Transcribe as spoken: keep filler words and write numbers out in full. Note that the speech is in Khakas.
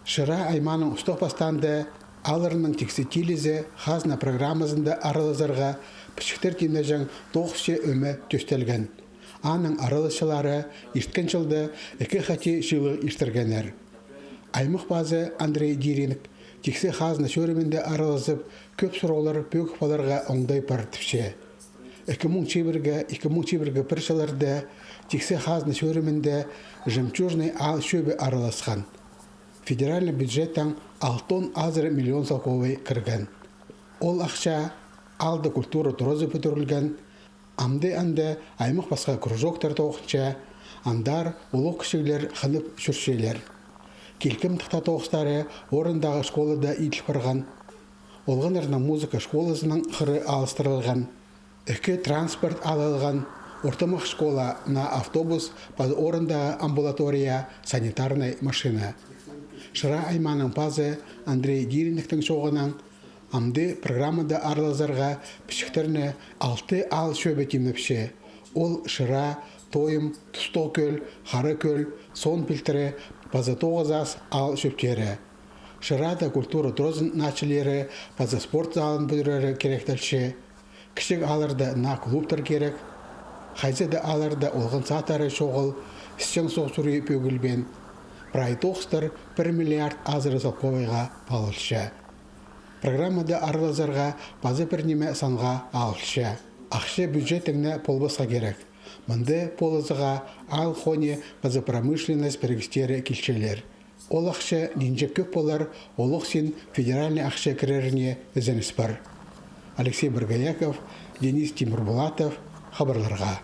Шира аймааның устағ-пастаанда аалларның тиксі тилізі хазна программазында аралазарға пічіктер тимнеҷең тоғысча ӧме тӧстелген. Аның араласчылары ирткен чылда ікі хати чыылығ иртіргеннер. Аймах пазы Андрей Диринг тиксі хазна чӧрімінде аралазып, кӧп сурығлар пӧгіп аларға оңдай пар тіпче. Ікі муң чибіргі, ікі муң чибіргі пір чылларда тиксі хазна чӧрімінде «Жемчужный» аал чӧбі араласхан. Федеральный бюджеттең алтон азыра миллион салковай кірген. Ол ахча аалда культура туразы пӱдірілген. Амды анда аймах пасха кружоктар тоғынча, андар улуғ кічіглер хынып чӧрчелер. Килкім тыхтағ тоғыстары орындағы школада иділ парған. Олғаннарның музыка школазының хыры алыстырылған. Ікі транспорт алылған: ортымах школа на автобус паза орындағы амбулатория санитарнай машина. Шыра аймааның пазы Андрей Дирингтің чооғынаң, амды программада аралазарға пічіктерні алты аал чӧбі тимнепче. Ол Шыра, Тойым, Тустығ Кӧл, Хара Кӧл, Соон Пилтірі паза Тоғызас аал чӧптері. Шырада культура туразының начальниктері паза спорт залын пӱдірері киректелче. Кічіг аалларда наа клубтар кирек. Хайзы даа аалларда олған садтары чоғыл, ісчең соғ суруй пӧгілбеен. Прай тоғыстар пір миллиард азыра салковайға палылча. Программада аралазарға паза пір ниме санға алылча. Ахча бюджеттең не полбасха кирек. Мында полызығға аал хони паза промышленность пірігістері килчелер. Ол ахча нинҷе кӧп полар, олох син федеральный ахча кіреріне ізеніс пар. Алексей Боргояков, Денис Тимурбулатов, хабарларға.